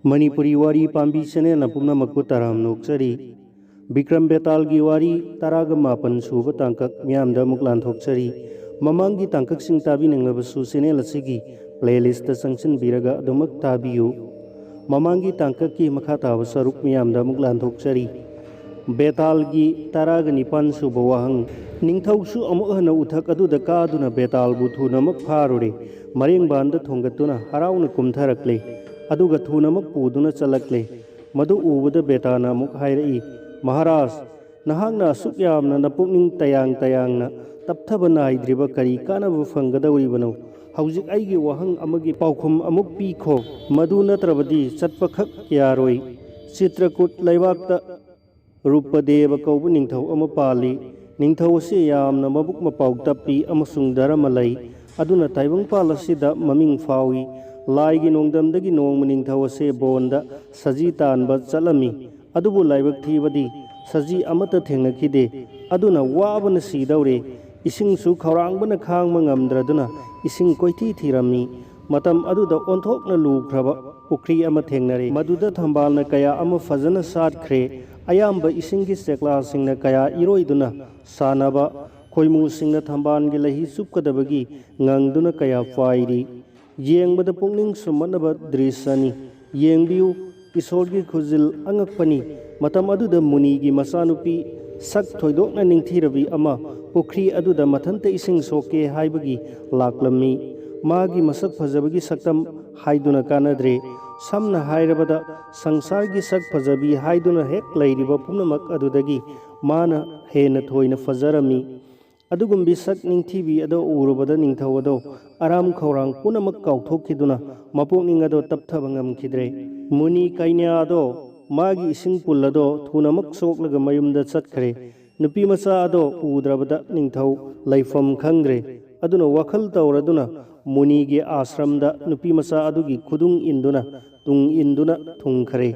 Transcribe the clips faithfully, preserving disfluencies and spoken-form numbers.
ꯃꯅꯤꯄꯨꯔꯤ ꯋꯥꯔꯤ ꯄꯥꯝꯕꯤ ꯆꯦꯅꯦꯜꯅ ꯄꯨꯝꯅꯃꯛꯄꯨ ꯇꯔꯥꯝꯅ ꯑꯣꯛꯆꯔꯤ꯫ ꯕꯤꯀ꯭ꯔꯝ ꯕꯦꯇꯥꯜꯒꯤ ꯋꯥꯔꯤ ꯇꯔꯥꯒ ꯃꯥꯄꯟ ꯁꯨꯕ ꯇꯥꯡꯀꯛ ꯃꯤꯌꯥꯝꯗ ꯑꯃꯨꯛ ꯂꯥꯟꯊꯣꯛꯆꯔꯤ꯫ ꯃꯃꯥꯡꯒꯤ ꯇꯥꯡꯀꯛꯁꯤꯡ ꯇꯥꯕꯤꯅꯤꯡꯂꯕꯁꯨ ꯆꯦꯅꯦꯜ ꯑꯁꯤꯒꯤ ꯄ꯭ꯂꯦꯂꯤꯁꯇ ꯆꯪꯁꯤꯟꯕꯤꯔꯒ ꯑꯗꯨꯃꯛ ꯇꯥꯕꯤꯌꯨ꯫ ꯃꯃꯥꯡꯒꯤ ꯇꯥꯡꯀꯛꯀꯤ ꯃꯈꯥ ꯇꯥꯕ ꯁꯔꯨꯛ ꯃꯤꯌꯥꯝꯗ ꯑꯃꯨꯛ ꯂꯥꯟꯊꯣꯛꯆꯔꯤ꯫ ꯕꯦꯇꯥꯜꯒꯤ ꯇꯔꯥꯒ ꯅꯤꯄꯥꯟ ꯁꯨꯕ ꯋꯥꯍꯪ꯫ ꯅꯤꯡꯊꯧꯁꯨ ꯑꯃꯨꯛ ꯍꯟꯅ ꯎꯊꯛ ꯑꯗꯨꯗ ꯀꯥꯗꯨꯅ ꯕꯦꯇꯥꯜꯕꯨ ꯊꯨꯅꯃꯛ ꯐꯥꯔꯨꯔꯦ꯫ ꯃꯔꯦꯡꯕꯥꯟꯗ ꯊꯣꯡꯒꯠꯇꯨꯅ ꯍꯔꯥꯎꯅ ꯀꯨꯝꯊꯔꯛꯂꯦ꯫ ꯑꯗꯨꯒ ꯊꯨꯅꯃꯛ ꯄꯨꯗꯨꯅ ꯆꯠꯂꯛꯂꯦ꯫ ꯃꯗꯨ ꯎꯕꯗ ꯕꯦꯇꯥꯅ ꯑꯃꯨꯛ ꯍꯥꯏꯔꯛꯏ, "ꯃꯍꯥꯔꯥꯖ, ꯅꯍꯥꯛꯅ ꯑꯁꯨꯛ ꯌꯥꯝꯅ ꯅꯄꯨꯛꯅꯤꯡ ꯇꯌꯥꯡ ꯇꯌꯥꯡꯅ ꯇꯞꯊꯕ ꯅꯥꯏꯗ꯭ꯔꯤꯕ ꯀꯔꯤ ꯀꯥꯟꯅꯕ ꯐꯪꯒꯗꯧꯔꯤꯕꯅꯣ? ꯍꯧꯖꯤꯛ ꯑꯩꯒꯤ ꯋꯥꯍꯪ ꯑꯃꯒꯤ ꯄꯥꯎꯈꯨꯝ ꯑꯃꯨꯛ ꯄꯤꯈꯣ꯫ ꯃꯗꯨ ꯅꯠꯇ꯭ꯔꯕꯗꯤ ꯆꯠꯄꯈꯛ ꯌꯥꯔꯣꯏ꯫" ꯆꯤꯇ꯭ꯔꯀꯨꯠ ꯂꯩꯕꯥꯛꯇ ꯔꯨꯄꯗꯦꯕ ꯀꯧꯕ ꯅꯤꯡꯊꯧ ꯑꯃ ꯄꯥꯜꯂꯤ꯫ ꯅꯤꯡꯊꯧ ꯑꯁꯤ ꯌꯥꯝꯅ ꯃꯕꯨꯛ ꯃꯄꯥꯎ ꯇꯞꯄꯤ ꯑꯃꯁꯨꯡ ꯙꯔꯃ ꯂꯩ꯫ ꯑꯗꯨꯅ ꯇꯥꯏꯕꯪꯄꯥꯜ ꯑꯁꯤꯗ ꯃꯃꯤꯡ ꯐꯥꯎꯏ꯫ ꯂꯥꯏꯒꯤ ꯅꯣꯡꯗꯝꯗꯒꯤ ꯅꯣꯡꯃ ꯅꯤꯡꯊꯧ ꯑꯁꯦ ꯕꯣꯟꯗ ꯁꯖꯤ ꯇꯥꯟꯕ ꯆꯠꯂꯝꯃꯤ꯫ ꯑꯗꯨꯕꯨ ꯂꯥꯏꯕꯛ ꯊꯤꯕꯗꯤ ꯁꯖꯤ ꯑꯃꯠꯇ ꯊꯦꯡꯅꯈꯤꯗꯦ꯫ ꯑꯗꯨꯅ ꯋꯥꯕꯅ ꯁꯤꯗꯧꯔꯦ꯫ ꯏꯁꯤꯡꯁꯨ ꯈꯧꯔꯥꯡꯕꯅ ꯈꯥꯡꯕ ꯉꯝꯗ꯭ꯔꯗꯨꯅ ꯏꯁꯤꯡ ꯀꯣꯏꯊꯤ ꯊꯤꯔꯝꯃꯤ꯫ ꯃꯇꯝ ꯑꯗꯨꯗ ꯑꯣꯟꯊꯣꯛꯅ ꯂꯨꯈ꯭ꯔꯕ ꯄꯨꯈ꯭ꯔꯤ ꯑꯃ ꯊꯦꯡꯅꯔꯦ꯫ ꯃꯗꯨꯗ ꯊꯝꯕꯥꯜꯅ ꯀꯌꯥ ꯑꯃ ꯐꯖꯅ ꯁꯥꯠꯈ꯭ꯔꯦ꯫ ꯑꯌꯥꯝꯕ ꯏꯁꯤꯡꯒꯤ ꯆꯦꯛꯂꯥꯁꯤꯡꯅ ꯀꯌꯥ ꯏꯔꯣꯏꯗꯨꯅ ꯁꯥꯟꯅꯕ, ꯈꯣꯏꯃꯨꯁꯤꯡꯅ ꯊꯝꯕꯥꯜꯒꯤ ꯂꯩꯍꯤ ꯆꯨꯞꯀꯗꯕꯒꯤ ꯉꯪꯗꯨꯅ ꯀꯌꯥ ꯄꯥꯏꯔꯤ꯫ ꯌꯦꯡꯕꯗ ꯄꯨꯛꯅꯤꯡ ꯁꯨꯝꯍꯠꯅꯕ ꯗ꯭ꯔꯤꯁ꯭ꯌꯅꯤ꯫ ꯌꯦꯡꯕꯤꯌꯨ, ꯏꯁꯣꯔꯒꯤ ꯈꯨꯖꯤꯜ ꯑꯉꯛꯄꯅꯤ꯫ ꯃꯇꯝ ꯑꯗꯨꯗ ꯃꯨꯅꯤꯒꯤ ꯃꯆꯥꯅꯨꯄꯤ ꯁꯛ ꯊꯣꯏꯗꯣꯛꯅ ꯅꯤꯡꯊꯤꯔꯕꯤ ꯑꯃ ꯄꯨꯈ꯭ꯔꯤ ꯑꯗꯨꯗ ꯃꯊꯟꯇ ꯏꯁꯤꯡ ꯁꯣꯛꯀꯦ ꯍꯥꯏꯕꯒꯤ ꯂꯥꯛꯂꯝꯃꯤ꯫ ꯃꯥꯒꯤ ꯃꯁꯛ ꯐꯖꯕꯒꯤ ꯁꯛꯇꯝ ꯍꯥꯏꯗꯨꯅ ꯀꯥꯟꯅꯗ꯭ꯔꯦ꯫ ꯁꯝꯅ ꯍꯥꯏꯔꯕꯗ, ꯁꯪꯁꯥꯔꯒꯤ ꯁꯛ ꯐꯖꯕꯤ ꯍꯥꯏꯗꯨꯅ ꯍꯦꯛ ꯂꯩꯔꯤꯕ ꯄꯨꯝꯅꯃꯛ ꯑꯗꯨꯗꯒꯤ ꯃꯥꯅ ꯍꯦꯟꯅ ꯊꯣꯏꯅ ꯐꯖꯔꯝꯃꯤ꯫ ꯑꯗꯨꯒꯨꯝꯕꯤ ꯁꯛ ꯅꯤꯡꯊꯤꯕꯤ ꯑꯗꯣ ꯎꯔꯨꯕꯗ ꯅꯤꯡꯊꯧ ꯑꯗꯣ ꯑꯔꯥꯝ ꯈꯧꯔꯥꯡ ꯄꯨꯝꯅꯃꯛ ꯀꯥꯎꯊꯣꯛꯈꯤꯗꯨꯅ ꯃꯄꯨꯛꯅꯤꯡ ꯑꯗꯣ ꯇꯞꯊꯕ ꯉꯝꯈꯤꯗ꯭ꯔꯦ꯫ ꯃꯨꯅꯤ ꯀꯩꯅ꯭ꯌꯥ ꯑꯗꯣ ꯃꯥꯒꯤ ꯏꯁꯤꯡ ꯄꯨꯜ ꯑꯗꯣ ꯊꯨꯅꯃꯛ ꯁꯣꯛꯂꯒ ꯃꯌꯨꯝꯗ ꯆꯠꯈ꯭ꯔꯦ꯫ ꯅꯨꯄꯤ ꯃꯆꯥ ꯑꯗꯣ ꯎꯗ꯭ꯔꯕꯗ ꯅꯤꯡꯊꯧ ꯂꯩꯐꯝ ꯈꯪꯗ꯭ꯔꯦ꯫ ꯑꯗꯨꯅ ꯋꯥꯈꯜ ꯇꯧꯔꯗꯨꯅ ꯃꯨꯅꯤꯒꯤ ꯑꯥꯁ꯭ꯔꯝꯗ ꯅꯨꯄꯤ ꯃꯆꯥ ꯑꯗꯨꯒꯤ ꯈꯨꯗꯨꯡ ꯏꯟꯗꯨꯅ, ꯇꯨꯡ ꯏꯟꯗꯨꯅ ꯊꯨꯡꯈ꯭ꯔꯦ꯫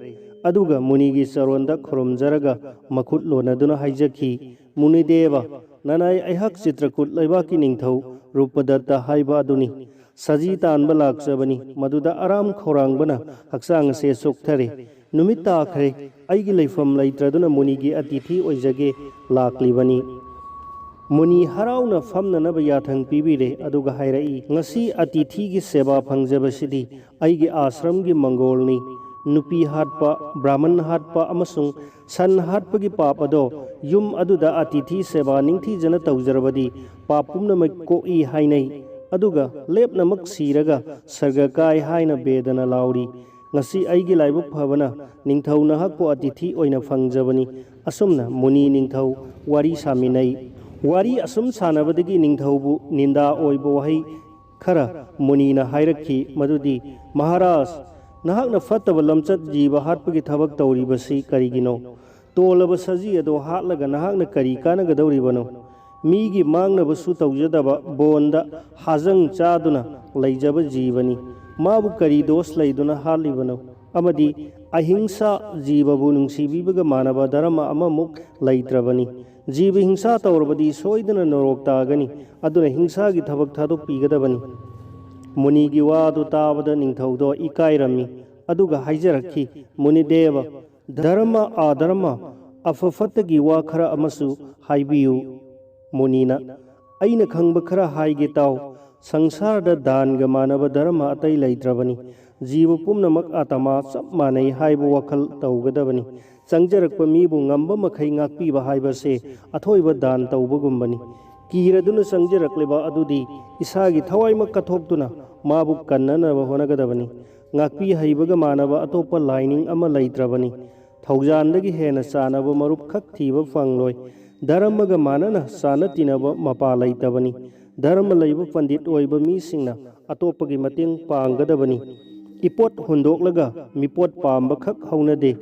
ꯑꯗꯨꯒ ꯃꯨꯅꯤꯒꯤ ꯆꯔꯣꯟꯗ ꯈꯨꯔꯨꯝꯖꯔꯒ ꯃꯈꯨꯠ ꯂꯣꯟꯅꯗꯨꯅ ꯍꯥꯏꯖꯈꯤ, "ꯃꯨꯅꯤꯗꯦꯕ, ꯅꯅꯥꯏ ꯑꯩꯍꯥꯛ ꯆꯤꯇ꯭ꯔꯀꯨꯠ ꯂꯩꯕꯥꯛꯀꯤ ꯅꯤꯡꯊꯧ ꯔꯨꯄꯗꯠꯇ ꯍꯥꯏꯕ ꯑꯗꯨꯅꯤ꯫ ꯁꯖꯤ ꯇꯥꯟꯕ ꯂꯥꯛꯆꯕꯅꯤ꯫ ꯃꯗꯨꯗ ꯑꯔꯥꯝ ꯈꯧꯔꯥꯡꯕꯅ ꯍꯛꯆꯥꯡ ꯑꯁꯦ ꯆꯣꯛꯊꯔꯦ꯫ ꯅꯨꯃꯤꯠ ꯇꯥꯈ꯭ꯔꯦ꯫ ꯑꯩꯒꯤ ꯂꯩꯐꯝ ꯂꯩꯇ꯭ꯔꯗꯨꯅ ꯃꯨꯅꯤꯒꯤ ꯑꯇꯤꯊꯤ ꯑꯣꯏꯖꯒꯦ ꯂꯥꯛꯂꯤꯕꯅꯤ꯫ ꯃꯨꯅꯤ ꯍꯔꯥꯎꯅ ꯐꯝꯅꯅꯕ ꯌꯥꯊꯪ ꯄꯤꯕꯤꯔꯦ, ꯑꯗꯨꯒ ꯍꯥꯏꯔꯛꯏ, "ꯉꯁꯤ ꯑꯇꯤꯊꯤꯒꯤ ꯁꯦꯕꯥ ꯐꯪꯖꯕꯁꯤꯗꯤ ꯑꯩꯒꯤ ꯑꯥꯁ꯭ꯔꯝꯒꯤ ꯃꯪꯒꯣꯜꯅꯤ꯫ ꯅꯨꯄꯤ ꯍꯥꯠꯄ, ꯕ꯭ꯔꯥꯍꯃꯟ ꯍꯥꯠꯄ ꯑꯃꯁꯨꯡ ꯁꯟ ꯍꯥꯠꯄꯒꯤ ꯄꯥꯞ ꯑꯗꯣ ꯌꯨꯝ ꯑꯗꯨꯗ ꯑꯇꯤꯊꯤ ꯁꯦꯕꯥ ꯅꯤꯡꯊꯤꯖꯅ ꯇꯧꯖꯔꯕꯗꯤ ꯄꯥꯞ ꯄꯨꯝꯅꯃꯛ ꯀꯣꯛꯏ ꯍꯥꯏꯅꯩ꯫ ꯑꯗꯨꯒ ꯂꯦꯞꯅꯃꯛ ꯁꯤꯔꯒ ꯁꯔꯒ ꯀꯥꯏ ꯍꯥꯏꯅ ꯕꯦꯗꯅ ꯂꯥꯎꯔꯤ꯫ ꯉꯁꯤ ꯑꯩꯒꯤ ꯂꯥꯏꯕꯛ ꯐꯕꯅ ꯅꯤꯡꯊꯧ ꯅꯍꯥꯛꯄꯨ ꯑꯇꯤꯊꯤ ꯑꯣꯏꯅ ꯐꯪꯖꯕꯅꯤ꯫" ꯑꯁꯨꯝꯅ ꯃꯨꯅꯤ ꯅꯤꯡꯊꯧ ꯋꯥꯔꯤ ꯁꯥꯃꯤꯟꯅꯩ꯫ ꯋꯥꯔꯤ ꯑꯁꯨꯝ ꯁꯥꯟꯅꯕꯗꯒꯤ ꯅꯤꯡꯊꯧꯕꯨ ꯅꯤꯟꯗꯥ ꯑꯣꯏꯕ ꯋꯥꯍꯩ ꯈꯔ ꯃꯨꯅꯤꯅ ꯍꯥꯏꯔꯛꯈꯤ, ꯃꯗꯨꯗꯤ, "ꯃꯍꯥꯔꯥꯖ, ꯅꯍꯥꯛꯅ ꯐꯠꯇꯕ ꯂꯝꯆꯠ ꯖꯤꯕ ꯍꯥꯠꯄꯒꯤ ꯊꯕꯛ ꯇꯧꯔꯤꯕꯁꯤ ꯀꯔꯤꯒꯤꯅꯣ? ꯇꯣꯜꯂꯕ ꯁꯖꯤ ꯑꯗꯣ ꯍꯥꯠꯂꯒ ꯅꯍꯥꯛꯅ ꯀꯔꯤ ꯀꯥꯟꯅꯒꯗꯧꯔꯤꯕꯅꯣ? ꯃꯤꯒꯤ ꯃꯥꯡꯅꯕꯁꯨ ꯇꯧꯖꯗꯕ ꯕꯣꯟꯗ ꯍꯥꯖꯪ ꯆꯥꯗꯨꯅ ꯂꯩꯖꯕ ꯖꯤꯕꯅꯤ꯫ ꯃꯥꯕꯨ ꯀꯔꯤ ꯗꯣꯁ ꯂꯩꯗꯨꯅ ꯍꯥꯠꯂꯤꯕꯅꯣ? ꯑꯃꯗꯤ ꯑꯍꯤꯡꯁꯥ ꯖꯤꯕꯕꯨ ꯅꯨꯡꯁꯤꯕꯤꯕꯒ ꯃꯥꯟꯅꯕ ꯙꯔꯃ ꯑꯃꯃꯨꯛ ꯂꯩꯇ꯭ꯔꯕꯅꯤ꯫ ꯖꯤꯕ ꯍꯤꯡꯁꯥ ꯇꯧꯔꯕꯗꯤ ꯁꯣꯏꯗꯅ ꯅꯣꯔꯣꯛ ꯇꯥꯒꯅꯤ꯫ ꯑꯗꯨꯅ ꯍꯤꯡꯁꯥꯒꯤ ꯊꯕꯛ ꯊꯥꯗꯣꯛꯄꯤꯒꯗꯕꯅꯤ꯫" ꯃꯨꯅꯤꯒꯤ ꯋꯥ ꯑꯗꯨ ꯇꯥꯕꯗ ꯅꯤꯡꯊꯧꯗꯣ ꯏꯀꯥꯏꯔꯝꯃꯤ, ꯑꯗꯨꯒ ꯍꯥꯏꯖꯔꯛꯈꯤ, "ꯃꯨꯅꯤꯗꯦꯕ, ꯙꯔꯃ ꯑꯙꯔꯃ, ꯑꯐ ꯐꯠꯇꯒꯤ ꯋꯥ ꯈꯔ ꯑꯃꯁꯨ ꯍꯥꯏꯕꯤꯌꯨ꯫" ꯃꯨꯅꯤꯅ, "ꯑꯩꯅ ꯈꯪꯕ ꯈꯔ ꯍꯥꯏꯒꯦ ꯇꯥꯎ꯫ ꯁꯪꯁꯥꯔꯗ ꯗꯥꯟꯒ ꯃꯥꯟꯅꯕ ꯙꯔꯃ ꯑꯇꯩ ꯂꯩꯇ꯭ꯔꯕꯅꯤ꯫ ꯖꯤꯕ ꯄꯨꯝꯅꯃꯛ ꯑꯥꯇꯃꯥ ꯆꯞ ꯃꯥꯟꯅꯩ ꯍꯥꯏꯕ ꯋꯥꯈꯜ ꯇꯧꯒꯗꯕꯅꯤ꯫ ꯆꯪꯖꯔꯛꯄ ꯃꯤꯕꯨ ꯉꯝꯕ ꯃꯈꯩ ꯉꯥꯛꯄꯤꯕ ꯍꯥꯏꯕꯁꯦ ꯑꯊꯣꯏꯕ ꯗꯥꯟ ꯇꯧꯕꯒꯨꯝꯕꯅꯤ꯫ ꯀꯤꯔꯗꯨꯅ ꯆꯪꯖꯔꯛꯂꯤꯕ ꯑꯗꯨꯗꯤ ꯏꯁꯥꯒꯤ ꯊꯋꯥꯏꯃꯛ ꯀꯠꯊꯣꯛꯇꯨꯅ ꯃꯥꯕꯨ ꯀꯟꯅꯅꯕ ꯍꯣꯠꯅꯒꯗꯕꯅꯤ꯫ ꯉꯥꯛꯄꯤ ꯍꯩꯕꯒ ꯃꯥꯟꯅꯕ ꯑꯇꯣꯞꯄ ꯂꯥꯏꯅꯤꯡ ꯑꯃ ꯂꯩꯇ꯭ꯔꯕꯅꯤ꯫ ꯊꯧꯖꯥꯟꯗꯒꯤ ꯍꯦꯟꯅ ꯆꯥꯟꯅꯕ ꯃꯔꯨꯞ ꯈꯛ ꯊꯤꯕ ꯐꯪꯂꯣꯏ꯫ ꯙꯔꯃꯒ ꯃꯥꯟꯅꯅ ꯆꯥꯟꯅ ꯇꯤꯟꯅꯕ ꯃꯄꯥ ꯂꯩꯇꯕꯅꯤ꯫ ꯙꯔꯃ ꯂꯩꯕ ꯄꯟꯗꯤꯠ ꯑꯣꯏꯕ ꯃꯤꯁꯤꯡꯅ ꯑꯇꯣꯞꯄꯒꯤ ꯃꯇꯦꯡ ꯄꯥꯡꯒꯗꯕꯅꯤ꯫ ꯏꯄꯣꯠ ꯍꯨꯟꯗꯣꯛꯂꯒ ꯃꯤꯄꯣꯠ ꯄꯥꯝꯕ ꯈꯛ ꯍꯧꯅꯗꯦ꯫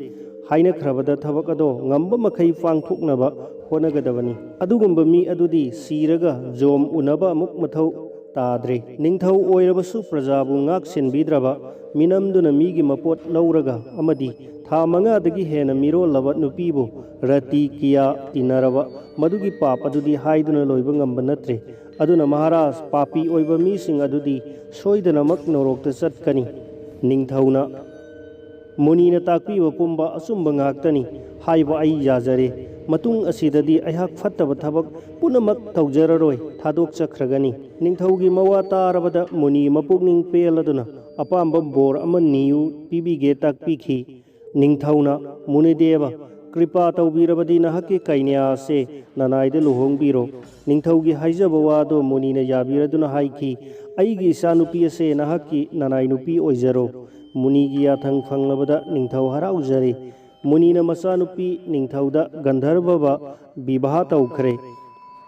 ꯍꯥꯏꯅꯈ꯭ꯔꯕꯗ ꯊꯕꯛ ꯑꯗꯣ ꯉꯝꯕ ꯃꯈꯩ ꯄꯥꯡꯊꯣꯛꯅꯕ ꯍꯣꯠꯅꯒꯗꯕꯅꯤ꯫ ꯑꯗꯨꯒꯨꯝꯕ ꯃꯤ ꯑꯗꯨꯗꯤ ꯁꯤꯔꯒ ꯖꯣꯝ ꯎꯅꯕ ꯑꯃꯨꯛ ꯃꯊꯧ ꯇꯥꯗ꯭ꯔꯦ꯫ ꯅꯤꯡꯊꯧ ꯑꯣꯏꯔꯕꯁꯨ ꯄ꯭ꯔꯖꯥꯕꯨ ꯉꯥꯛ ꯁꯦꯟꯕꯤꯗ꯭ꯔꯕ, ꯃꯤꯅꯝꯗꯨꯅ ꯃꯤꯒꯤ ꯃꯄꯣꯠ ꯂꯧꯔꯒ ꯑꯃꯗꯤ ꯊꯥ ꯃꯉꯥꯗꯒꯤ ꯍꯦꯟꯅ ꯃꯤꯔꯣꯜꯂꯕ ꯅꯨꯄꯤꯕꯨ ꯔꯥꯇꯤ ꯀꯤꯌꯥ ꯇꯤꯟꯅꯔꯕ, ꯃꯗꯨꯒꯤ ꯄꯥꯞ ꯑꯗꯨꯗꯤ ꯍꯥꯏꯗꯨꯅ ꯂꯣꯏꯕ ꯉꯝꯕ ꯅꯠꯇ꯭ꯔꯦ꯫ ꯑꯗꯨꯅ ꯃꯍꯥꯔꯥꯖ, ꯄꯥꯄꯤ ꯑꯣꯏꯕ ꯃꯤꯁꯤꯡ ꯑꯗꯨꯗꯤ ꯁꯣꯏꯗꯅꯃꯛ ꯅꯣꯔꯣꯛꯇ ꯆꯠꯀꯅꯤ꯫ ꯅꯤꯡꯊꯧꯅ, "ꯃꯨꯅꯤꯅ ꯇꯥꯛꯄꯤꯕ ꯄꯨꯝꯕ ꯑꯆꯨꯝꯕ ꯉꯥꯛꯇꯅꯤ ꯍꯥꯏꯕ ꯑꯩ ꯌꯥꯖꯔꯦ꯫ ꯃꯇꯨꯡ ꯑꯁꯤꯗꯗꯤ ꯑꯩꯍꯥꯛ ꯐꯠꯇꯕ ꯊꯕꯛ ꯄꯨꯝꯅꯃꯛ ꯇꯧꯖꯔꯔꯣꯏ, ꯊꯥꯗꯣꯛꯆꯈ꯭ꯔꯒꯅꯤ"꯫ ꯅꯤꯡꯊꯧꯒꯤ ꯃꯋꯥ ꯇꯥꯔꯕꯗ ꯃꯨꯅꯤ ꯃꯄꯨꯛꯅꯤꯡ ꯄꯦꯜꯂꯗꯨꯅ ꯑꯄꯥꯝꯕ ꯕꯣꯔ ꯑꯃ ꯅꯤꯌꯨ, ꯄꯤꯕꯤꯒꯦ ꯇꯥꯛꯄꯤꯈꯤ꯫ ꯅꯤꯡꯊꯧꯅ, "ꯃꯨꯅꯤꯗꯦꯕ, ꯀ꯭ꯔꯤꯄꯥ ꯇꯧꯕꯤꯔꯕꯗꯤ ꯅꯍꯥꯛꯀꯤ ꯀꯩꯅ꯭ꯌꯥ ꯑꯁꯦ ꯅꯅꯥꯏꯗ ꯂꯨꯍꯣꯡꯕꯤꯔꯣ꯫ ꯅꯤꯡꯊꯧꯒꯤ ꯍꯥꯏꯖꯕ ꯋꯥꯗꯣ ꯃꯨꯅꯤꯅ ꯌꯥꯕꯤꯔꯗꯨꯅ ꯍꯥꯏꯈꯤ, 'ꯑꯩꯒꯤ ꯏꯆꯥꯅꯨꯄꯤ ꯑꯁꯦ ꯅꯍꯥꯛꯀꯤ ꯅꯅꯥꯏ ꯅꯨꯄꯤ ꯑꯣꯏꯖꯔꯣ.'" ꯃꯨꯅꯤꯒꯤ ꯌꯥꯊꯪ ꯐꯪꯂꯕꯗ ꯅꯤꯡꯊꯧ ꯍꯔꯥꯎꯖꯔꯦ꯫ ꯃꯨꯅꯤꯅ ꯃꯆꯥꯅꯨꯄꯤ ꯅꯤꯡꯊꯧꯗ ꯒꯟꯙꯔꯕꯕ ꯕꯤꯕꯥꯍ ꯇꯧꯈ꯭ꯔꯦ꯫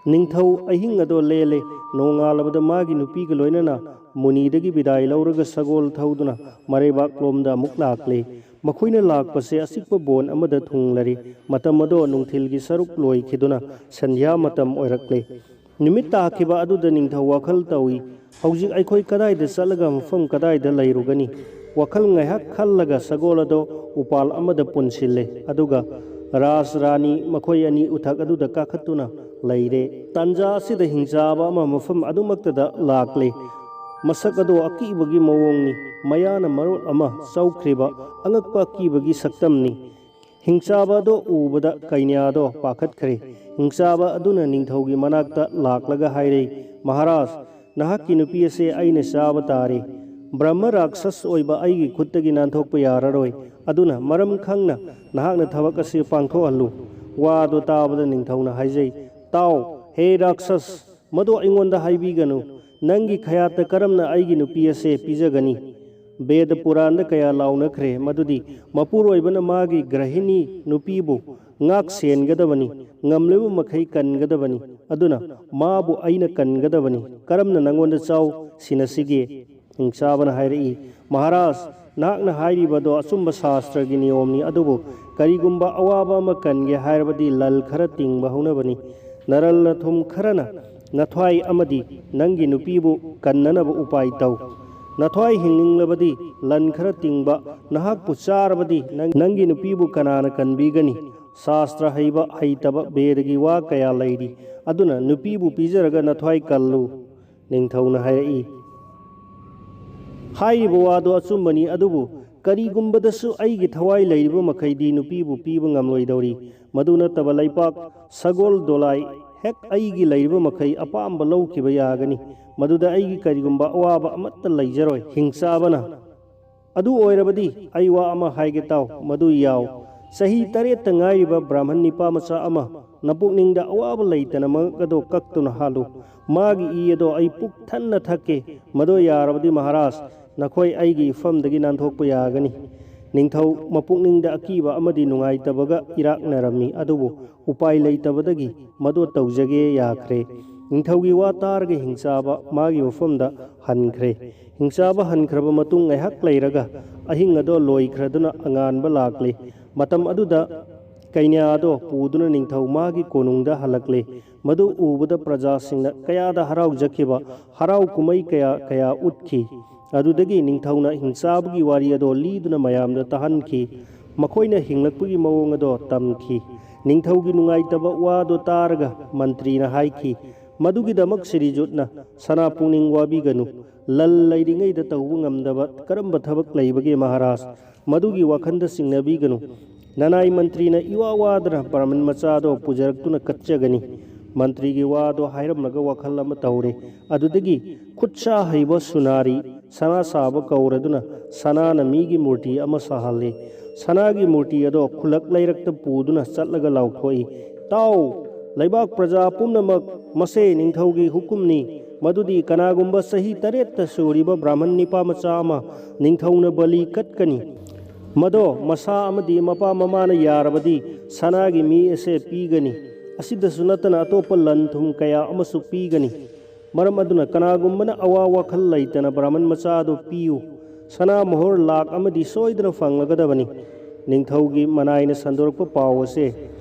ꯅꯤꯡꯊꯧ ꯑꯍꯤꯡ ꯑꯗꯣ ꯂꯦꯜꯂꯦ꯫ ꯅꯣꯡꯉꯥꯜꯂꯕꯗ ꯃꯥꯒꯤ ꯅꯨꯄꯤꯒ ꯂꯣꯏꯅꯅ ꯃꯨꯅꯤꯗꯒꯤ ꯕꯤꯗꯥꯏ ꯂꯧꯔꯒ ꯁꯒꯣꯜ ꯊꯧꯗꯨꯅ ꯃꯔꯩꯕꯥꯛꯂꯣꯝꯗ ꯑꯃꯨꯛ ꯂꯥꯛꯂꯦ꯫ ꯃꯈꯣꯏꯅ ꯂꯥꯛꯄꯁꯦ ꯑꯆꯤꯛꯄ ꯕꯣꯟ ꯑꯃꯗ ꯊꯨꯡꯂꯔꯤ꯫ ꯃꯇꯝ ꯑꯗꯣ ꯅꯨꯡꯊꯤꯜꯒꯤ ꯁꯔꯨꯛ ꯂꯣꯏꯈꯤꯗꯨꯅ ꯁꯟꯙ꯭ꯌꯥ ꯃꯇꯝ ꯑꯣꯏꯔꯛꯂꯦ꯫ ꯅꯨꯃꯤꯠ ꯇꯥꯈꯤꯕ ꯑꯗꯨꯗ ꯅꯤꯡꯊꯧ ꯋꯥꯈꯜ ꯇꯧꯏ, "ꯍꯧꯖꯤꯛ ꯑꯩꯈꯣꯏ ꯀꯗꯥꯏꯗ ꯆꯠꯂꯒ ꯃꯐꯝ ꯀꯗꯥꯏꯗ ꯂꯩꯔꯨꯒꯅꯤ?" ꯋꯥꯈꯜ ꯉꯥꯏꯍꯥꯛ ꯈꯜꯂꯒ ꯁꯒꯣꯜ ꯑꯗꯣ ꯎꯄꯥꯜ ꯑꯃꯗ ꯄꯨꯟꯁꯤꯜꯂꯦ꯫ ꯑꯗꯨꯒ, "ꯔꯥꯖ ꯔꯥꯅꯤ ꯃꯈꯣꯏ ꯑꯅꯤ ꯎꯊꯛ ꯑꯗꯨꯗ ꯀꯥꯈꯠꯇꯨꯅ ꯂꯩꯔꯦ꯫ ꯇꯥꯟꯖꯥ ꯑꯁꯤꯗ ꯍꯤꯡꯆꯥꯕ ꯑꯃ ꯃꯐꯝ ꯑꯗꯨꯃꯛꯇꯗ ꯂꯥꯛꯂꯦ꯫ ꯃꯁꯛ ꯑꯗꯣ ꯑꯀꯤꯕꯒꯤ ꯃꯑꯣꯡꯅꯤ꯫ ꯃꯌꯥꯅ ꯃꯔꯣꯜ ꯑꯃ ꯆꯧꯈ꯭ꯔꯤꯕ, ꯑꯉꯛꯄ ꯑꯀꯤꯕꯒꯤ ꯁꯛꯇꯝꯅꯤ"꯫ ꯍꯤꯡꯆꯥꯕ ꯑꯗꯣ ꯎꯕꯗ ꯀꯩꯅ꯭ꯌꯥꯗꯣ ꯄꯥꯈꯠꯈ꯭ꯔꯦ꯫ ꯍꯤꯡꯆꯥꯕ ꯑꯗꯨꯅ ꯅꯤꯡꯊꯧꯒꯤ ꯃꯅꯥꯛꯇ ꯂꯥꯛꯂꯒ ꯍꯥꯏꯔꯦ, "ꯃꯍꯥꯔꯥꯖ, ꯅꯍꯥꯛꯀꯤ ꯅꯨꯄꯤ ꯑꯁꯦ ꯑꯩꯅ ꯆꯥꯕ ꯇꯥꯔꯦ꯫ ꯕ꯭ꯔꯍ꯭ꯃ ꯔꯥꯛꯁꯁ ꯑꯣꯏꯕ ꯑꯩꯒꯤ ꯈꯨꯠꯇꯒꯤ ꯅꯥꯟꯊꯣꯛꯄ ꯌꯥꯔꯔꯣꯏ꯫ ꯑꯗꯨꯅ ꯃꯔꯝ ꯈꯪꯅ ꯅꯍꯥꯛꯅ ꯊꯕꯛ ꯑꯁꯤ ꯄꯥꯡꯊꯣꯛꯍꯜꯂꯨ"꯫ ꯋꯥꯗꯨ ꯇꯥꯕꯗ ꯅꯤꯡꯊꯧꯅ ꯍꯥꯏꯖꯩ, "ꯇꯥꯎ, ꯍꯦ ꯔꯥꯛꯁꯁ, ꯃꯗꯨ ꯑꯩꯉꯣꯟꯗ ꯍꯥꯏꯕꯤꯒꯅꯨ꯫ ꯅꯪꯒꯤ ꯈꯌꯥꯠꯇ ꯀꯔꯝꯅ ꯑꯩꯒꯤ ꯅꯨꯄꯤ ꯑꯁꯦ ꯄꯤꯖꯒꯅꯤ? ꯕꯦꯗ ꯄꯨꯔꯥꯟꯗ ꯀꯌꯥ ꯂꯥꯎꯅꯈ꯭ꯔꯦ ꯃꯗꯨꯗꯤ ꯃꯄꯨꯔꯣꯏꯕꯅ ꯃꯥꯒꯤ ꯒ꯭ꯔꯍꯤꯅꯤ ꯅꯨꯄꯤꯕꯨ ꯉꯥꯛ ꯁꯦꯟꯒꯗꯕꯅꯤ, ꯉꯝꯂꯤꯕ ꯃꯈꯩ ꯀꯟꯒꯗꯕꯅꯤ꯫ ꯑꯗꯨꯅ ꯃꯥꯕꯨ ꯑꯩꯅ ꯀꯟꯒꯗꯕꯅꯤ꯫ ꯀꯔꯝꯅ ꯅꯪꯉꯣꯟꯗ ꯆꯥꯎ ꯁꯤꯟꯅꯁꯤꯒꯦ?" ꯍꯤꯡꯆꯥꯕꯅ ꯍꯥꯏꯔꯛꯏ, "ꯃꯍꯥꯔꯥꯖ, ꯅꯍꯥꯛꯅ ꯍꯥꯏꯔꯤꯕꯗꯣ ꯑꯆꯨꯝꯕ ꯁꯥꯁꯇ꯭ꯔꯒꯤ ꯅꯤꯌꯣꯝꯅꯤ, ꯑꯗꯨꯕꯨ ꯀꯔꯤꯒꯨꯝꯕ ꯑꯋꯥꯕ ꯑꯃ ꯀꯟꯒꯦ ꯍꯥꯏꯔꯕꯗꯤ ꯂꯟ ꯈꯔ ꯇꯤꯡꯕ ꯍꯧꯅꯕꯅꯤ꯫ ꯅꯔꯜ ꯅꯊꯨꯝ ꯈꯔꯅ ꯅꯊ꯭ꯋꯥꯏ ꯑꯃꯗꯤ ꯅꯪꯒꯤ ꯅꯨꯄꯤꯕꯨ ꯀꯟꯅꯅꯕ ꯎꯄꯥꯏ ꯇꯧ꯫ ꯅꯊ꯭ꯋꯥꯏ ꯍꯤꯡꯅꯤꯡꯂꯕꯗꯤ ꯂꯟ ꯈꯔ ꯇꯤꯡꯕ ꯅꯍꯥꯛꯄꯨ ꯆꯥꯔꯕꯗꯤ ꯅꯪ-, ꯅꯪꯒꯤ ꯅꯨꯄꯤꯕꯨ ꯀꯅꯥꯅ ꯀꯟꯕꯤꯒꯅꯤ? ꯁꯥꯁꯇ꯭ꯔ ꯍꯩꯕ ꯍꯩꯇꯕ ꯚꯦꯗꯒꯤ ꯋꯥ ꯀꯌꯥ ꯂꯩꯔꯤ꯫ ꯑꯗꯨꯅ ꯅꯨꯄꯤꯕꯨ ꯄꯤꯖꯔꯒ ꯅꯊ꯭ꯋꯥꯏ ꯀꯜꯂꯨ, ꯅꯤꯡꯊꯧꯅ ꯍꯥꯏꯔꯛꯏ꯫ ꯍꯥꯏꯔꯤꯕ ꯋꯥꯗꯣ ꯑꯆꯨꯝꯕꯅꯤ, ꯑꯗꯨꯕꯨ ꯀꯔꯤꯒꯨꯝꯕꯗꯁꯨ ꯑꯩꯒꯤ ꯊꯋꯥꯏ ꯂꯩꯔꯤꯕ ꯃꯈꯩꯗꯤ ꯅꯨꯄꯤꯕꯨ ꯄꯤꯕ ꯉꯝꯂꯣꯏꯗꯧꯔꯤ꯫ ꯃꯗꯨ ꯅꯠꯇꯕ ꯂꯩꯄꯥꯛ ꯁꯒꯣꯜ ꯗꯣꯂꯥꯏ ꯍꯦꯛ ꯑꯩꯒꯤ ꯂꯩꯔꯤꯕ ꯃꯈꯩ ꯑꯄꯥꯝꯕ ꯂꯧꯈꯤꯕ ꯌꯥꯒꯅꯤ꯫ ꯃꯗꯨꯗ ꯑꯩꯒꯤ ꯀꯔꯤꯒꯨꯝꯕ ꯑꯋꯥꯕ ꯑꯃꯠꯇ ꯂꯩꯖꯔꯣꯏ꯫ ꯍꯤꯡꯆꯥꯕꯅ, ꯑꯗꯨ ꯑꯣꯏꯔꯕꯗꯤ ꯑꯩ ꯋꯥ ꯑꯃ ꯍꯥꯏꯒꯦ ꯇꯥꯎ, ꯃꯗꯨ ꯌꯥꯎ꯫ ꯆꯍꯤ ꯇꯔꯦꯠꯇ ꯉꯥꯏꯔꯤꯕ ꯕ꯭ꯔꯥꯍꯃꯟ ꯅꯤꯄꯥ ꯃꯆꯥ ꯑꯃ ꯅꯄꯨꯛꯅꯤꯡꯗ ꯑꯋꯥꯕ ꯂꯩꯇꯅ ꯃꯉꯛ ꯑꯗꯣ ꯀꯛꯇꯨꯅ ꯍꯥꯠꯂꯨ꯫ ꯃꯥꯒꯤ ꯏ ꯑꯗꯣ ꯑꯩ ꯄꯨꯛ ꯊꯟꯅ ꯊꯛꯀꯦ꯫ ꯃꯗꯨ ꯌꯥꯔꯕꯗꯤ ꯃꯍꯥꯔꯥꯖ, ꯅꯈꯣꯏ ꯑꯩꯒꯤ ꯏꯐꯝꯗꯒꯤ ꯅꯥꯟꯊꯣꯛꯄ ꯌꯥꯒꯅꯤ꯫ ꯅꯤꯡꯊꯧ ꯃꯄꯨꯛꯅꯤꯡꯗ ꯑꯀꯤꯕ ꯑꯃꯗꯤ ꯅꯨꯡꯉꯥꯏꯇꯕꯒ ꯏꯔꯥꯛꯅꯔꯝꯃꯤ, ꯑꯗꯨꯕꯨ ꯎꯄꯥꯏ ꯂꯩꯇꯕꯗꯒꯤ ꯃꯗꯨ ꯇꯧꯖꯒꯦ ꯌꯥꯈ꯭ꯔꯦ꯫ ꯅꯤꯡꯊꯧꯒꯤ ꯋꯥ ꯇꯥꯔꯒ ꯍꯤꯡꯆꯥꯕ ꯃꯥꯒꯤ ꯃꯐꯝꯗ ꯍꯟꯈ꯭ꯔꯦ꯫ ꯍꯤꯡꯆꯥꯕ ꯍꯟꯈ꯭ꯔꯕ ꯃꯇꯨꯡ ꯉꯥꯏꯍꯥꯛ ꯂꯩꯔꯒ ꯑꯍꯤꯡ ꯑꯗꯣ ꯂꯣꯏꯈ꯭ꯔꯗꯨꯅ ꯑꯉꯥꯟꯕ ꯂꯥꯛꯂꯦ꯫ ꯃꯇꯝ ꯑꯗꯨꯗ ꯀꯩꯅ꯭ꯌꯥ ꯑꯗꯣ ꯄꯨꯗꯨꯅ ꯅꯤꯡꯊꯧ ꯃꯥꯒꯤ ꯀꯣꯅꯨꯡꯗ ꯍꯜꯂꯛꯂꯦ꯫ ꯃꯗꯨ ꯎꯕꯗ ꯄ꯭ꯔꯖꯥꯁꯤꯡꯅ ꯀꯌꯥꯗ ꯍꯔꯥꯎꯖꯈꯤꯕ, ꯍꯔꯥꯎ ꯀꯨꯝꯍꯩ ꯀꯌꯥ ꯀꯌꯥ ꯎꯠꯈꯤ꯫ ꯑꯗꯨꯗꯒꯤ ꯅꯤꯡꯊꯧꯅ ꯍꯤꯡꯆꯥꯕꯒꯤ ꯋꯥꯔꯤ ꯑꯗꯣ ꯂꯤꯗꯨꯅ ꯃꯌꯥꯝꯗ ꯇꯥꯍꯟꯈꯤ꯫ ꯃꯈꯣꯏꯅ ꯍꯤꯡꯂꯛꯄꯒꯤ ꯃꯑꯣꯡ ꯑꯗꯣ ꯇꯝꯈꯤ꯫ ꯅꯤꯡꯊꯧꯒꯤ ꯅꯨꯡꯉꯥꯏꯇꯕ ꯋꯥꯗꯣ ꯇꯥꯔꯒ ꯃꯟꯇ꯭ꯔꯤꯅ ꯍꯥꯏꯈꯤ, "ꯃꯗꯨꯒꯤꯗꯃꯛ ꯁ꯭ꯔꯤꯖꯨꯠꯅ ꯁꯅꯥ ꯄꯨꯛꯅꯤꯡ ꯋꯥꯕꯤꯒꯅꯨ꯫ ꯂꯟ ꯂꯩꯔꯤꯉꯩꯗ ꯇꯧꯕ ꯉꯝꯗꯕ ꯀꯔꯝꯕ ꯊꯕꯛ ꯂꯩꯕꯒꯦ ꯃꯍꯥꯔꯥꯖ? ꯃꯗꯨꯒꯤ ꯋꯥꯈꯜꯗ ꯆꯤꯡꯅꯕꯤꯒꯅꯨ꯫ ꯅꯅꯥꯏ ꯃꯟꯇ꯭ꯔꯤꯅ ꯏꯋꯥ ꯋꯥꯗꯅ ꯕ꯭ꯔꯥꯍꯃꯟ ꯃꯆꯥꯗꯣ ꯄꯨꯖꯔꯛꯇꯨꯅ ꯀꯠꯆꯒꯅꯤ꯫" ꯃꯟꯇ꯭ꯔꯤꯒꯤ ꯋꯥꯗꯣ ꯍꯥꯏꯔꯝꯂꯒ ꯋꯥꯈꯜ ꯑꯃ ꯇꯧꯔꯦ꯫ ꯑꯗꯨꯗꯒꯤ ꯈꯨꯠꯁꯥ ꯍꯩꯕ ꯁꯨꯅꯥꯔꯤ ꯁꯅꯥ ꯁꯥꯕ ꯀꯧꯔꯗꯨꯅ ꯁꯅꯥꯅ ꯃꯤꯒꯤ ꯃꯨꯔꯇꯤ ꯑꯃ ꯁꯥꯍꯜꯂꯤ꯫ ꯁꯅꯥꯒꯤ ꯃꯨꯔꯇꯤ ꯑꯗꯣ ꯈꯨꯜꯂꯛ ꯂꯩꯔꯛꯇ ꯄꯨꯗꯨꯅ ꯆꯠꯂꯒ ꯂꯥꯎꯊꯣꯛꯏ, "ꯇꯥꯎ, ꯂꯩꯕꯥꯛ ꯄ꯭ꯔꯖꯥ ꯄꯨꯝꯅꯃꯛ, ꯃꯁꯦ ꯅꯤꯡꯊꯧꯒꯤ ꯍꯨꯀꯨꯝꯅꯤ ꯃꯗꯨꯗꯤ ꯀꯅꯥꯒꯨꯝꯕ ꯆꯍꯤ ꯇꯔꯦꯠꯇ ꯁꯨꯔꯤꯕ ꯕ꯭ꯔꯥꯍꯃꯟ ꯅꯤꯄꯥ ꯃꯆꯥ ꯑꯃ ꯅꯤꯡꯊꯧꯅ ꯕꯂꯤ ꯀꯠꯀꯅꯤ꯫ ꯃꯗꯣ ꯃꯁꯥ ꯑꯃꯗꯤ ꯃꯄꯥ ꯃꯃꯥꯅ ꯌꯥꯔꯕꯗꯤ ꯁꯅꯥꯒꯤ ꯃꯤ ꯑꯁꯦ ꯄꯤꯒꯅꯤ꯫ ꯑꯁꯤꯗꯁꯨ ꯅꯠꯇꯅ ꯑꯇꯣꯞꯄ ꯂꯟ ꯊꯨꯝ ꯀꯌꯥ ꯑꯃꯁꯨ ꯄꯤꯒꯅꯤ꯫ ꯃꯔꯝ ꯑꯗꯨꯅ ꯀꯅꯥꯒꯨꯝꯕꯅ ꯑꯋꯥ ꯋꯥꯈꯜ ꯂꯩꯇꯅ ꯕ꯭ꯔꯥꯍꯃꯟ ꯃꯆꯥ ꯑꯗꯨ ꯄꯤꯌꯨ꯫ ꯁꯅꯥ ꯃꯣꯍꯣꯔ ꯂꯥꯛ ꯑꯃꯗꯤ ꯁꯣꯏꯗꯅ ꯐꯪꯂꯒꯗꯕꯅꯤ꯫" ꯅꯤꯡꯊꯧꯒꯤ ꯃꯅꯥꯏꯅ ꯁꯟꯗꯣꯔꯛꯄ ꯄꯥꯎ ꯑꯁꯦ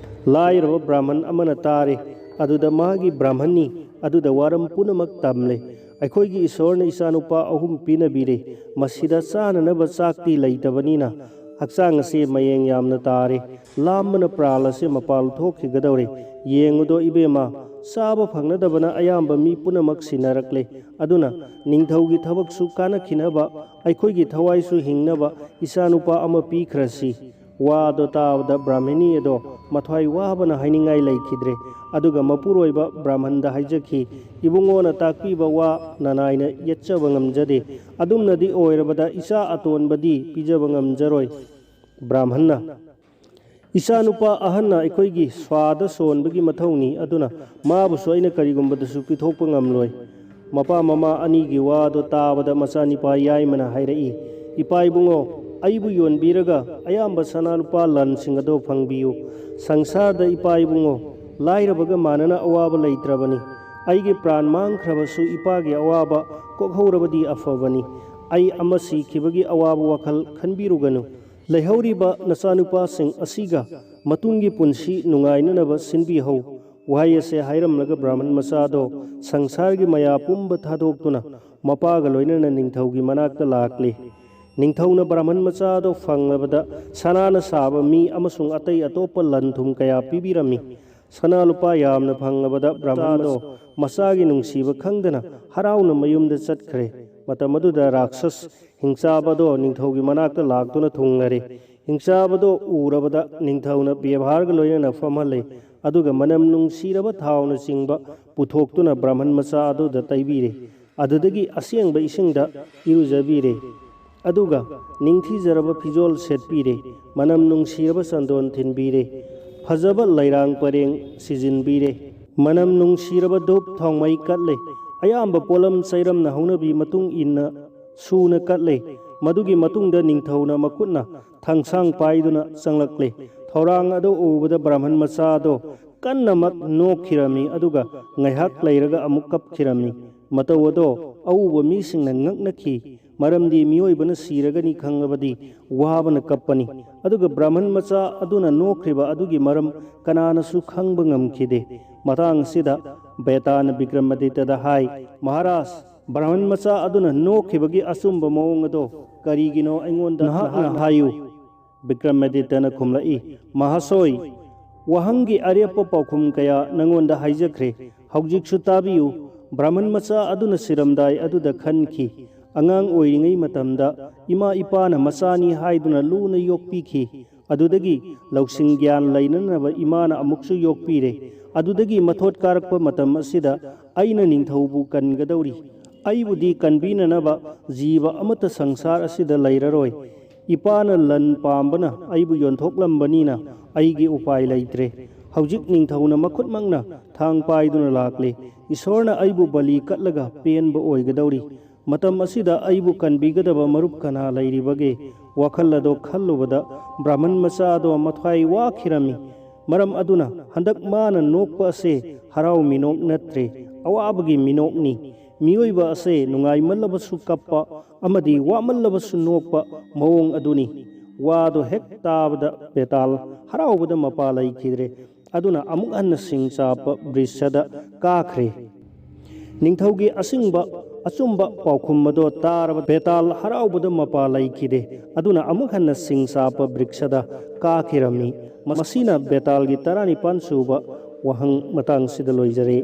ꯂꯥꯏꯔꯕ ꯕ꯭ꯔꯥꯍꯃꯟ ꯑꯃꯅ ꯇꯥꯔꯦ꯫ ꯑꯗꯨꯗ ꯃꯥꯒꯤ ꯕ꯭ꯔꯥꯍꯃꯟꯅꯤ ꯑꯗꯨꯗ ꯋꯥꯔꯝ ꯄꯨꯝꯅꯃꯛ ꯇꯝꯂꯦ꯫ "ꯑꯩꯈꯣꯏꯒꯤ ꯏꯁꯣꯔꯅ ꯏꯆꯥꯅꯨꯄꯥ ꯑꯍꯨꯝ ꯄꯤꯅꯕꯤꯔꯦ꯫ ꯃꯁꯤꯗ ꯆꯥꯅꯅꯕ ꯆꯥꯛꯇꯤ ꯂꯩꯇꯕꯅꯤꯅ ꯍꯛꯆꯥꯡ ꯑꯁꯤ ꯃꯌꯦꯡ ꯌꯥꯝꯅ ꯇꯥꯔꯦ꯫ ꯂꯥꯝꯕꯅ ꯄ꯭ꯔꯥꯟ ꯑꯁꯤ ꯃꯄꯥꯜ ꯊꯣꯛꯈꯤꯒꯗꯧꯔꯦ꯫ ꯌꯦꯡꯉꯨꯗꯣ ꯏꯕꯦꯝꯃ, ꯆꯥꯕ ꯐꯪꯅꯗꯕꯅ ꯑꯌꯥꯝꯕ ꯃꯤ ꯄꯨꯝꯅꯃꯛ ꯁꯤꯟꯅꯔꯛꯂꯦ꯫ ꯑꯗꯨꯅ ꯅꯤꯡꯊꯧꯒꯤ ꯊꯕꯛꯁꯨ ꯀꯥꯟꯅꯈꯤꯅꯕ, ꯑꯩꯈꯣꯏꯒꯤ ꯊꯋꯥꯏꯁꯨ ꯍꯤꯡꯅꯕ ꯏꯆꯥꯅꯨꯄꯥ ꯑꯃ ꯄꯤꯈ꯭ꯔꯁꯤ꯫ ꯋꯥꯗꯣ ꯇꯥꯕꯗ ꯕ꯭ꯔꯥꯍꯃꯤꯅꯤ ꯑꯗꯣ ꯃꯊ꯭ꯋꯥꯏ ꯋꯥꯕꯅ ꯍꯥꯏꯅꯤꯡꯉꯥꯏ ꯂꯩꯈꯤꯗ꯭ꯔꯦ꯫ ꯑꯗꯨꯒ ꯃꯄꯨꯔꯣꯏꯕ ꯕ꯭ꯔꯥꯍꯃꯟꯗ ꯍꯥꯏꯖꯈꯤ, "ꯏꯕꯨꯡꯉꯣꯅ ꯇꯥꯛꯄꯤꯕ ꯋꯥ ꯅꯅꯥꯏꯅ ꯌꯦꯠꯆꯕ ꯉꯝꯖꯗꯦ꯫ ꯑꯗꯨꯝꯅꯗꯤ ꯑꯣꯏꯔꯕꯗ ꯏꯆꯥ ꯑꯇꯣꯟꯕꯗꯤ ꯄꯤꯖꯕ ꯉꯝꯖꯔꯣꯏ꯫" ꯕ꯭ꯔꯥꯍꯃꯟꯅ, "ꯏꯆꯥꯅꯨꯄꯥ ꯑꯍꯟꯅ ꯑꯩꯈꯣꯏꯒꯤ ꯁ꯭ꯋꯥꯗ ꯁꯣꯟꯕꯒꯤ ꯃꯊꯧꯅꯤ, ꯑꯗꯨꯅ ꯃꯥꯕꯨꯁꯨ ꯑꯩꯅ ꯀꯔꯤꯒꯨꯝꯕꯗꯁꯨ ꯄꯤꯊꯣꯛꯄ ꯉꯝꯂꯣꯏ꯫" ꯃꯄꯥ ꯃꯃꯥ ꯑꯅꯤꯒꯤ ꯋꯥꯗꯨ ꯇꯥꯕꯗ ꯃꯆꯥꯅꯤꯄꯥ ꯌꯥꯏꯃꯅ ꯍꯥꯏꯔꯛꯏ, "ꯏꯄꯥ ꯏꯕꯨꯡꯉꯣ, ꯑꯩꯕꯨ ꯌꯣꯟꯕꯤꯔꯒ ꯑꯌꯥꯝꯕ ꯁꯅꯥ ꯂꯨꯄꯥ ꯂꯟꯁꯤꯡ ꯑꯗꯨ ꯐꯪꯕꯤꯌꯨ꯫ ꯁꯪꯁꯥꯔꯗ ꯏꯄꯥ ꯏꯕꯨꯡꯉꯣ, ꯂꯥꯏꯔꯕꯒ ꯃꯥꯟꯅꯅ ꯑꯋꯥꯕ ꯂꯩꯇ꯭ꯔꯕꯅꯤ꯫ ꯑꯩꯒꯤ ꯄ꯭ꯔꯥꯟ ꯃꯥꯡꯈ꯭ꯔꯕꯁꯨ ꯏꯄꯥꯒꯤ ꯑꯋꯥꯕ ꯀꯣꯛꯍꯧꯔꯕꯗꯤ ꯑꯐꯕꯅꯤ꯫ ꯑꯩ ꯑꯃ ꯁꯤꯈꯤꯕꯒꯤ ꯑꯋꯥꯕ ꯋꯥꯈꯜ ꯈꯟꯕꯤꯔꯨꯒꯅꯨ꯫ ꯂꯩꯍꯧꯔꯤꯕ ꯅꯆꯥꯅꯨꯄꯥꯁꯤꯡ ꯑꯁꯤꯒ ꯃꯇꯨꯡꯒꯤ ꯄꯨꯟꯁꯤ ꯅꯨꯡꯉꯥꯏꯅꯅꯕ ꯁꯤꯟꯕꯤꯍꯧ꯫" ꯋꯥꯍꯩ ꯑꯁꯦ ꯍꯥꯏꯔꯝꯂꯒ ꯕ꯭ꯔꯥꯍꯃꯟ ꯃꯆꯥꯗꯣ ꯁꯪꯁꯥꯔꯒꯤ ꯃꯌꯥ ꯄꯨꯝꯕ ꯊꯥꯗꯣꯛꯇꯨꯅ ꯃꯄꯥꯒ ꯂꯣꯏꯅꯅ ꯅꯤꯡꯊꯧꯒꯤ ꯃꯅꯥꯛꯇ ꯂꯥꯛꯂꯦ꯫ ꯅꯤꯡꯊꯧꯅ ꯕ꯭ꯔꯥꯍꯃꯟ ꯃꯆꯥꯗꯣ ꯐꯪꯂꯕꯗ ꯁꯅꯥꯅ ꯁꯥꯕ ꯃꯤ ꯑꯃꯁꯨꯡ ꯑꯇꯩ ꯑꯇꯣꯞꯄ ꯂꯟ ꯊꯨꯝ ꯀꯌꯥ ꯄꯤꯕꯤꯔꯝꯃꯤ꯫ ꯁꯅꯥ ꯂꯨꯄꯥ ꯌꯥꯝꯅ ꯐꯪꯂꯕꯗ ꯕ꯭ꯔꯥꯍꯃꯟꯗꯣ ꯃꯆꯥꯒꯤ ꯅꯨꯡꯁꯤꯕ ꯈꯪꯗꯅ ꯍꯔꯥꯎꯅ ꯃꯌꯨꯝꯗ ꯆꯠꯈ꯭ꯔꯦ꯫ ꯃꯇꯝ ꯑꯗꯨꯗ ꯔꯥꯛꯁꯁ ꯍꯤꯡꯆꯥꯕꯗꯣ ꯅꯤꯡꯊꯧꯒꯤ ꯃꯅꯥꯛꯇ ꯂꯥꯛꯇꯨꯅ ꯊꯨꯡꯂꯔꯦ꯫ ꯍꯤꯡꯆꯥꯕꯗꯣ ꯎꯔꯕꯗ ꯅꯤꯡꯊꯧꯅ ꯕꯦꯕꯥꯔꯒ ꯂꯣꯏꯅꯅ ꯐꯝꯍꯜꯂꯦ, ꯑꯗꯨꯒ ꯃꯅꯝ ꯅꯨꯡꯁꯤꯔꯕ ꯊꯥꯎꯅꯆꯤꯡꯕ ꯄꯨꯊꯣꯛꯇꯨꯅ ꯕ꯭ꯔꯥꯍꯃꯟ ꯃꯆꯥ ꯑꯗꯨꯗ ꯇꯩꯕꯤꯔꯦ꯫ ꯑꯗꯨꯗꯒꯤ ꯑꯁꯦꯡꯕ ꯏꯁꯤꯡꯗ ꯏꯔꯨꯖꯕꯤꯔꯦ꯫ ꯑꯗꯨꯒ ꯅꯤꯡꯊꯤꯖꯔꯕ ꯐꯤꯖꯣꯜ ꯁꯦꯠꯄꯤꯔꯦ, ꯃꯅꯝ ꯅꯨꯡꯁꯤꯔꯕ ꯆꯟꯗꯣꯟ ꯊꯤꯟꯕꯤꯔꯦ, ꯐꯖꯕ ꯂꯩꯔꯥꯡ ꯄꯔꯦꯡ ꯁꯤꯖꯤꯟꯕꯤꯔꯦ, ꯃꯅꯝ ꯅꯨꯡꯁꯤꯔꯕ ꯙꯨꯞ ꯊꯥꯎꯃꯩ ꯀꯠꯂꯦ, ꯑꯌꯥꯝꯕ ꯄꯣꯠꯂꯝ ꯆꯩꯔꯝꯅ ꯍꯧꯅꯕꯤ ꯃꯇꯨꯡ ꯏꯟꯅ ꯁꯨꯅ ꯀꯠꯂꯦ꯫ ꯃꯗꯨꯒꯤ ꯃꯇꯨꯡꯗ ꯅꯤꯡꯊꯧꯅ ꯃꯈꯨꯠꯅ ꯊꯥꯡꯁꯥꯡ ꯄꯥꯏꯗꯨꯅ ꯆꯪꯂꯛꯂꯦ꯫ ꯊꯧꯔꯥꯡ ꯑꯗꯨ ꯎꯕꯗ ꯕ꯭ꯔꯥꯍꯃꯟ ꯃꯆꯥ ꯑꯗꯣ ꯀꯟꯅꯃꯛ ꯅꯣꯛꯈꯤꯔꯝꯃꯤ, ꯑꯗꯨꯒ ꯉꯥꯏꯍꯥꯛ ꯂꯩꯔꯒ ꯑꯃꯨꯛ ꯀꯞꯈꯤꯔꯝꯃꯤ꯫ ꯃꯇꯧ ꯑꯗꯣ ꯑꯎꯕ ꯃꯤꯁꯤꯡꯅ ꯉꯛꯅꯈꯤ, ꯃꯔꯝꯗꯤ ꯃꯤꯑꯣꯏꯕꯅ ꯁꯤꯔꯒꯅꯤ ꯈꯪꯂꯕꯗꯤ ꯋꯥꯕꯅ ꯀꯞꯄꯅꯤ꯫ ꯑꯗꯨꯒ ꯕ꯭ꯔꯥꯍꯃꯟ ꯃꯆꯥ ꯑꯗꯨꯅ ꯅꯣꯛꯈ꯭ꯔꯤꯕ ꯑꯗꯨꯒꯤ ꯃꯔꯝ ꯀꯅꯥꯅꯁꯨ ꯈꯪꯕ ꯉꯝꯈꯤꯗꯦ꯫ ꯃꯇꯥꯡ ꯑꯁꯤꯗ ꯕꯦꯇꯥꯅ ꯕꯤꯀ꯭ꯔꯃꯥꯗꯤꯇ꯭ꯌꯗ ꯍꯥꯏ, "ꯃꯍꯥꯔꯥꯖ, ꯕ꯭ꯔꯥꯍꯃꯟ ꯃꯆꯥ ꯑꯗꯨꯅ ꯅꯣꯛꯈꯤꯕꯒꯤ ꯑꯆꯨꯝꯕ ꯃꯑꯣꯡ ꯑꯗꯣ ꯀꯔꯤꯒꯤꯅꯣ ꯑꯩꯉꯣꯟꯗ ꯅꯍꯥꯛꯅ ꯍꯥꯏꯌꯨ꯫" ꯕꯤꯀ꯭ꯔꯃꯥꯗꯤꯇ꯭ꯌꯅ ꯈꯨꯝꯂꯛꯏ, "ꯃꯍꯥꯁꯣꯏ, ꯋꯥꯍꯪꯒꯤ ꯑꯔꯦꯞꯄ ꯄꯥꯎꯈꯨꯝ ꯀꯌꯥ ꯅꯉꯣꯟꯗ ꯍꯥꯏꯖꯈ꯭ꯔꯦ꯫ ꯍꯧꯖꯤꯛꯁꯨ ꯇꯥꯕꯤꯌꯨ꯫ ꯕ꯭ꯔꯥꯍꯃꯟ ꯃꯆꯥ ꯑꯗꯨꯅ ꯁꯤꯔꯝꯗꯥꯏ ꯑꯗꯨꯗ ꯈꯟꯈꯤ꯫ ꯑꯉꯥꯡ ꯑꯣꯏꯔꯤꯉꯩ ꯃꯇꯝꯗ ꯏꯃꯥ ꯏꯄꯥꯅ ꯃꯆꯥꯅꯤ ꯍꯥꯏꯗꯨꯅ ꯂꯨꯅ ꯌꯣꯛꯄꯤꯈꯤ꯫ ꯑꯗꯨꯗꯒꯤ ꯂꯧꯁꯤꯡ ꯒ꯭ꯌꯥꯟ ꯂꯩꯅꯅꯕ ꯏꯃꯥꯅ ꯑꯃꯨꯛꯁꯨ ꯌꯣꯛꯄꯤꯔꯦ꯫ ꯑꯗꯨꯗꯒꯤ ꯃꯊꯣꯠ ꯀꯥꯔꯛꯄ ꯃꯇꯝ ꯑꯁꯤꯗ ꯑꯩꯅ ꯅꯤꯡꯊꯧꯕꯨ ꯀꯟꯒꯗꯧꯔꯤ꯫ ꯑꯩꯕꯨꯗꯤ ꯀꯟꯕꯤꯅꯅꯕ ꯖꯤꯕ ꯑꯃꯠꯇ ꯁꯪꯁꯥꯔ ꯑꯁꯤꯗ ꯂꯩꯔꯔꯣꯏ꯫ ꯏꯄꯥꯅ ꯂꯟ ꯄꯥꯝꯕꯅ ꯑꯩꯕꯨ ꯌꯣꯟꯊꯣꯛꯂꯝꯕꯅꯤꯅ ꯑꯩꯒꯤ ꯎꯄꯥꯏ ꯂꯩꯇ꯭ꯔꯦ꯫ ꯍꯧꯖꯤꯛ ꯅꯤꯡꯊꯧꯅ ꯃꯈꯨꯠꯃꯛꯅ ꯊꯥꯡ ꯄꯥꯏꯗꯨꯅ ꯂꯥꯛꯂꯦ꯫ ꯏꯁꯣꯔꯅ ꯑꯩꯕꯨ ꯕꯂꯤ ꯀꯠꯂꯒ ꯄꯦꯟꯕ ꯑꯣꯏꯒꯗꯧꯔꯤ꯫ ꯃꯇꯝ ꯑꯁꯤꯗ ꯑꯩꯕꯨ ꯀꯟꯕꯤꯒꯗꯕ ꯃꯔꯨꯞ ꯀꯅꯥ ꯂꯩꯔꯤꯕꯒꯦ?" ꯋꯥꯈꯜ ꯑꯗꯣ ꯈꯜꯂꯨꯕꯗ ꯕ꯭ꯔꯥꯍꯃꯟ ꯃꯆꯥ ꯑꯗꯣ ꯃꯊ꯭ꯋꯥꯏ ꯋꯥꯈꯤꯔꯝꯃꯤ꯫ ꯃꯔꯝ ꯑꯗꯨꯅ ꯍꯟꯗꯛ ꯃꯥꯅ ꯅꯣꯛꯄ ꯑꯁꯦ ꯍꯔꯥꯎ ꯃꯤꯅꯣꯛ ꯅꯠꯇ꯭ꯔꯦ, ꯑꯋꯥꯕꯒꯤ ꯃꯤꯅꯣꯛꯅꯤ꯫ ꯃꯤꯑꯣꯏꯕ ꯑꯁꯦ ꯅꯨꯡꯉꯥꯏꯃꯜꯂꯕꯁꯨ ꯀꯞꯄ ꯑꯃꯗꯤ ꯋꯥꯃꯜꯂꯕꯁꯨ ꯅꯣꯛꯄ ꯃꯑꯣꯡ ꯑꯗꯨꯅꯤ꯫ ꯋꯥꯗꯣ ꯍꯦꯛ ꯇꯥꯕꯗ ꯕꯦꯇꯥꯜ ꯍꯔꯥꯎꯕꯗ ꯃꯄꯥ ꯂꯩꯈꯤꯗ꯭ꯔꯦ꯫ ꯑꯗꯨꯅ ꯑꯃꯨꯛ ꯍꯟꯅ ꯁꯤꯡ ꯆꯥꯞꯄ ꯕ꯭ꯔꯤꯛꯁꯗ ꯀꯥꯈ꯭ꯔꯦ꯫ ꯅꯤꯡꯊꯧꯒꯤ ꯑꯁꯤꯡꯕ ꯑꯆꯨꯝꯕ ꯄꯥꯎꯈꯨꯝ ꯑꯗꯣ ꯇꯥꯔꯕ ꯕꯦꯇꯥꯜ ꯍꯔꯥꯎꯕꯗ ꯃꯄꯥ ꯂꯩꯈꯤꯗꯦ꯫ ꯑꯗꯨꯅ ꯑꯃꯨꯛ ꯍꯟꯅ ꯁꯤꯡ ꯆꯥꯞꯄ ꯕ꯭ꯔꯤꯛꯁꯗ ꯀꯥꯈꯤꯔꯝꯃꯤ꯫ ꯃꯁꯤꯅ ꯕꯦꯇꯥꯜꯒꯤ ꯇꯔꯥꯅꯤꯄꯥꯟ ꯁꯨꯕ ꯋꯥꯍꯪ ꯃꯇꯥꯡꯁꯤꯗ ꯂꯣꯏꯖꯔꯦ꯫